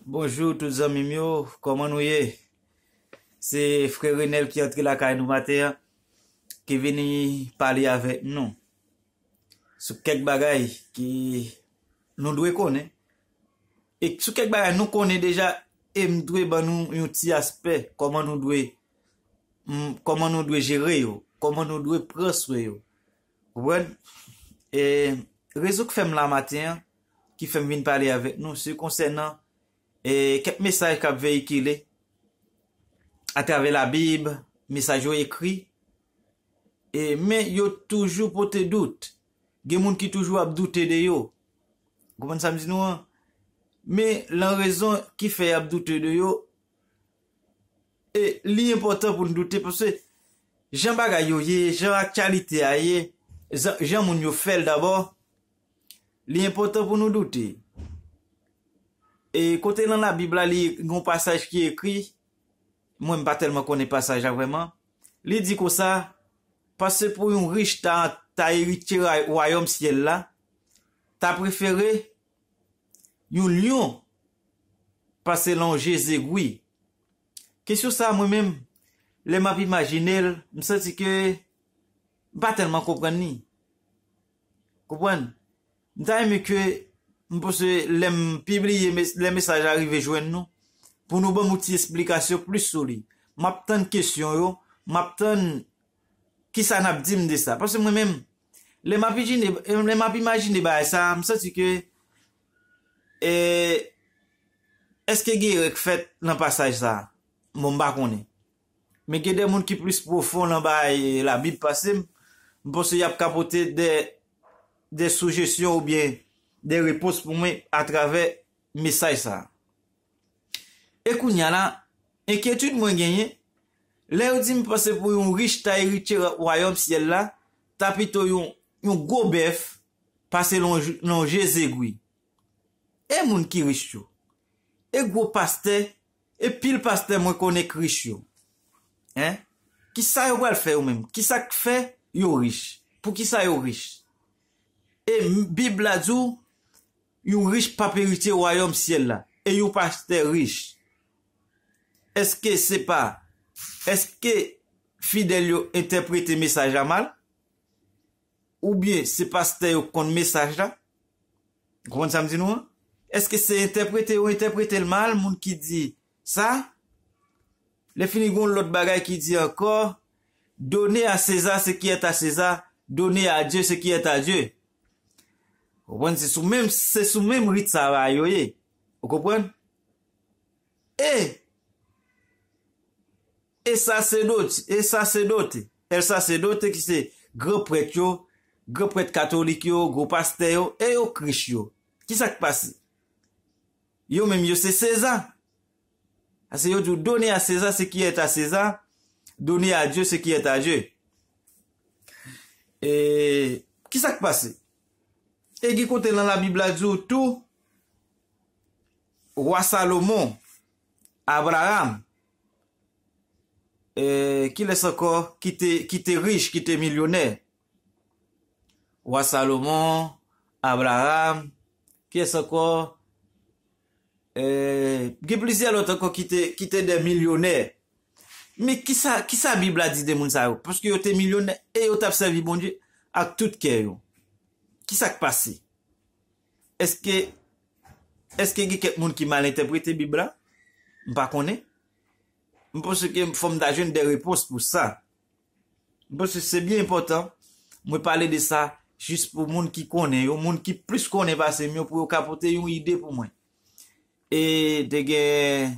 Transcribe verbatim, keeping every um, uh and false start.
Bonjou tout zanmi m yo, kòman nou ye? Se frè Renel ki antre lakay nou maten an, ki vini pale avèk nou sou kèk bagay ki nou dwe konnen. E sou kèk bagay nou konnen deja, e m dwe ban nou yon ti aspè kòman nou dwe, m, kòman nou dwe jere yo, kòman nou dwe pran swen yo. Konprann? E rezon k fè m la maten an, ki fè m vin pale avèk nou, se konsènan e kèk mesaj k ap veyikile atravè Labib, mesaj yo ekri, e, men yo toujou pote dout. Gen moun ki toujou ap doute de yo. Konprann sa m di nou an? Men lan rezon ki fè y ap doute de yo, e li enpòtan pou n doute, paske jan bagay yo ye, jan aktyalite a ye, jan, jan moun yo fè l dabò, li enpòtan pou nou doute. E kote nan Labib la, li gen yon pasaj ki ekri, mwen m pa tèlman konnen pasaj la vrèman, li di konsa, paske pou yon rich ta, ta eritye ra-, wayòm syèl la, ta prefere yon lyon pase lonje zegwi. Kesyon sa a, mwen menm, lè m ap imajine l, m santi ke m pa tèlman konprann li. Konprann? M ta renmen ke m poste lè m pibliye mes-, lè mesaj la rive jwenn nou, pou nou ban m yon ti esplikasyon plis sou li. M ap tann kesyon yo, m ap tann kisa n ap di m de sa. Paske mwen menm, lè m ap ijine, lè m ap imajine bagay sa, m santi ke, e, èske gen erè k fèt nan pasaj sa? Bon, m pa konnen. Men gen de moun ki plis pwofon nan bagay Labib pase m. M panse y ap ka pote de, de sijesyon oubyen de repons pou mwen atravè mesaj sa. E kounye a la, enkyetid mwen genyen, lè yo di m panse pou yon rich ta eritye wayòm syèl la, ta pito yon, yon gwo bèf pase lonje, lonje zegwi. E moun ki rich yo? E gwo pastè? E pil pastè mwen konnen k rich yo? Hein? Kisa yo pral fè yo menm? Kisa k fè yo rich? Poukisa yo rich? E m-, Bib la di w, yon rich p ap eritye wayòm syèl la. E yon pastè rich? Èske se pa, èske fidèl yo entèprete mesaj la mal? Oubyen se pastè yo k konn mesaj la? Ou konprann sa m di nou an? Èske se entèprete yo entèprete l mal, moun ki di sa? Lè fini, gen yon lòt bagay ki di ankò, donner à César ce qui est à César, donner à Dieu ce qui est à Dieu. Ou konprann? Se sou menm, se sou menm rit sa a yo ye. Ou konprann? E, e sasedot, e sasedot, el sasedot ki se gran prèt yo, gran prèt katolik yo, gwo pastè yo, e yo k rich yo. Kisa k pase? Yo menm yo se Seza. Paske yo di w, donner à César ce qui est à César, donner à Dieu ce qui est à Dieu. E kisa k pase? E gen kote nan Labib la di w tou, wa Salomon, Abraram, e kilès ankò ki te, ki te rich, ki te milyonè? Wa Salomon, Abraram, kiyès ankò? E, gen plizyè lòt ankò ki te, ki te de milyonè. Men kisa, kisa Bib la di de moun sa yo? Paske yo te milyonè e yo t ap sèvi Bondye ak tout kè yo. Kisa k pase? Èske, èske gen kèk moun ki mal entèprete Bib la? M pa konnen. M panse ke fò m ta jwenn de repons pou sa. M panse se byen enpòtan mwen pale de sa jis pou moun ki konnen yo, moun ki plis konnen pase m yo, pou yo ka pote yon ide pou mwen. E te gen